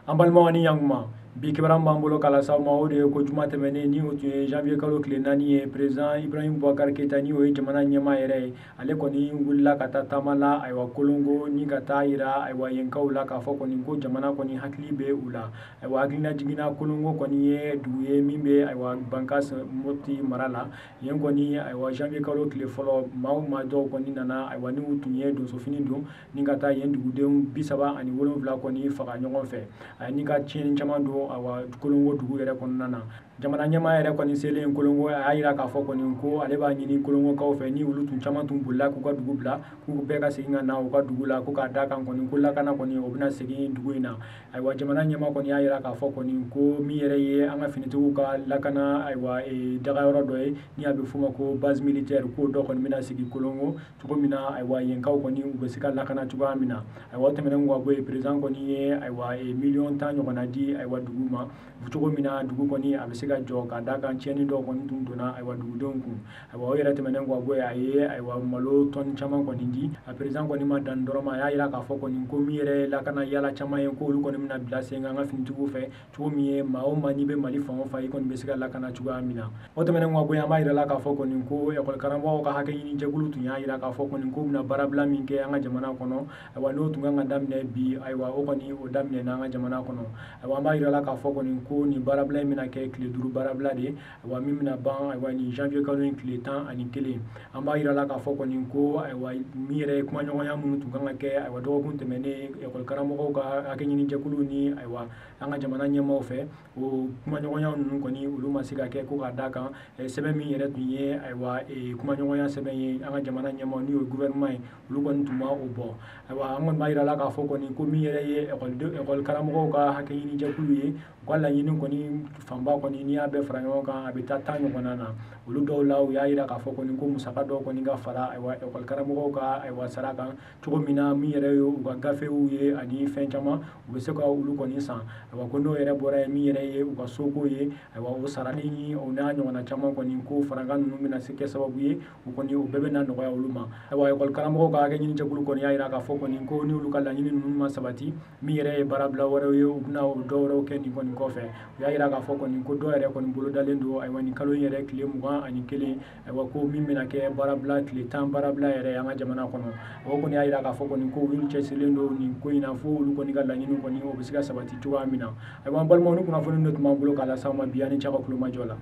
An balimaw ni yankuma, bi kibaruya b'an bolo k'a lase aw ma, o de ye ko juma tɛmɛnen, ni o tun ye janvier kalo tile 4 ye, président Ibrahim Boubacar Keita, ni o ye jamana ɲɛmaa yɛrɛ ye, ale kɔni wulila ka taa taama la, ayiwa, Kolongo, ni ka taa yira, ayiwa, yenkaw la k'a fɔ kɔni ko jamana kɔni hakili bɛ u la. Ayiwa, hakilina jiginna, Kolongo kɔni ye dugu ye min bɛ, ayiwa, Bankas Mopti mara la. Yen kɔni, ayiwa, janvier kalo tile fɔlɔ, maa o maa dɔw kɔni nana, ayiwa, ni u tun ye donsofini don, ni ka taa yen dugudenw 37 kɔni faga ɲɔgɔn fɛ, ani ka tiɲɛni caman don, ayiwa, Kolongo dugu yɛrɛ kɔnɔna na. Jamana ɲɛmaa yɛrɛ kɔni selen Kolongo, a y'a yira k'a fɔ kɔni ko ale b'a ɲini Kolongokaw fɛ, ni olu tun caman tun bolila k'u ka dugu bila, k'u bɛɛ ka segin ka na u ka dugu la, ko k'a da kan kɔni ko lakana kɔni o bɛna segin dugu in na. Ayiwa, jamana ɲɛmaa kɔni y'a yira k'a fɔ kɔni ko min yɛrɛ ye an ka finitigiw ka lakana, ayiwa, dagayɔrɔ dɔ ye ni a bɛ f'o ma ko base militaire, k'o dɔ kɔni bɛna sigi Kolongo cogo min na, ayiwa, yenkaw kɔni u bɛ se ka lakana cogoya min na. Ayiwa, o tɛmɛnen kɔ ka bɔ yen, président kɔni ye, ayiwa, miliyɔn 10 ɲɔgɔnna di, ayiwa, dugu ma cogo min na dugu kɔni a bɛ se ka jɔ, ka da kan tiɲɛni dɔw kɔni tun donna, ayiwa, dugudenw kun. Ayiwa, o yɛrɛ tɛmɛnen kɔ ka bɔ yen, a ye, ayiwa, malo tɔni caman kɔni di. A président kɔni ma dan dɔrɔn ma, a y'a yira k'a fɔ kɔni ko min yɛrɛ ye lakana yala caman ye, ko olu kɔni bɛna bila sen kan an ka finitigiw fɛ cogo min ye maa o maa n'i bɛ Mali fan o fan, i kɔni bɛ se ka lakana cogoya min na. O tɛmɛnen kɔ ka bɔ yen, an b'a yira la k'a fɔ kɔni ko ekɔli karamɔgɔw ka hakɛ ɲini jɛkulu tun y'a yira k'a fɔ kɔni ko bɛna baarabila min kɛ an ka jamana kɔnɔ, ayiwa, n'o tun kan ka daminɛ bi, ayiwa, o kɔni o daminɛna an ka jamana kɔnɔ. Ayiwa, an b'a yira la k'a fɔ kɔni ko nin baarabila in bɛna kɛ tile 5 baarabila de ye, ayiwa, min bɛna ban, ayiwa, nin janvier kalo in tile 11. An b'a yira la k'a fɔ kɔni ko, ayiwa, min yɛrɛ ye kumaɲɔgɔnya minnu tun kan ka kɛ, ayiwa, dɔgɔkun tɛmɛnen ekɔli karamɔgɔw ka hakɛ ɲini jɛkulu ni, ayiwa, an ka jamana ɲɛmaaw fɛ, o kumaɲɔgɔnya ninnu kɔni olu ma se ka kɛ, ko k'a da kan sɛbɛn min yɛrɛ tun ye, ayiwa, kumaɲɔgɔnya sɛbɛn ye, an ka jamana ɲɛmaaw, n'o ye gouvernement ye, olu kɔni tun ma o bɔ. Ayiwa, an kɔni b'a yira la k'a fɔ kɔni ko min yɛrɛ ye ekɔli karamɔgɔw ka hakɛ ɲini jɛkulu ye, u ka laɲini kɔni fanba kɔni n'i y'a bɛɛ fara ɲɔgɔn kan, a bɛ taa 10 ɲɔgɔnna na. Olu dɔw la, u y'a yira k'a fɔ kɔni ko musaka dɔw kɔni ka fara, ayiwa, ekɔli karamɔgɔw ka, ayiwa, sara kan cogo min na, min yɛrɛ ye u ka gafew ye ani fɛn caman, u bɛ se ka olu kɔni san. Ayiwa, ko n'o yɛrɛ bɔra yen, min yɛrɛ ye u ka soko ye, ayiwa, o sarali ni o n'a ɲɔgɔnna caman kɔni, ko farankan ninnu bɛna se kɛ sababu ye, u kɔni o bɛɛ bɛna nɔgɔya olu ma. Ayiwa, ekɔli karamɔgɔw ka hakɛ ɲini jɛkulu kɔni y'a yira k'a fɔ kɔni ko ni olu ka laɲini ninnu ma sabati, min yɛrɛ ye baarabila wɛrɛw ye, u bɛna o dɔw wɛrɛw kɛ nin kɔni kɔfɛ. U y'a yira k'a fɔ kɔni ko dɔw yɛrɛ kɔni bolodalen don, ayiwa, nin kalo in yɛrɛ tile 21, ayiwa, ko min bɛna kɛ baarabila tile 10 baarabila yɛrɛ an ka jamana kɔnɔ. O kɔni y'a yira k'a fɔ kɔni ko olu cɛsirilen don nin ko in na fo olu kɔni ka laɲini kɔni o bɛ se ka sabati cogoya min na. Ayiwa, an balimaw, ni kunnafoni dɔ tun b'an bolo k'a lase aw ma bi, an ni cɛ ka kulomajɔ la.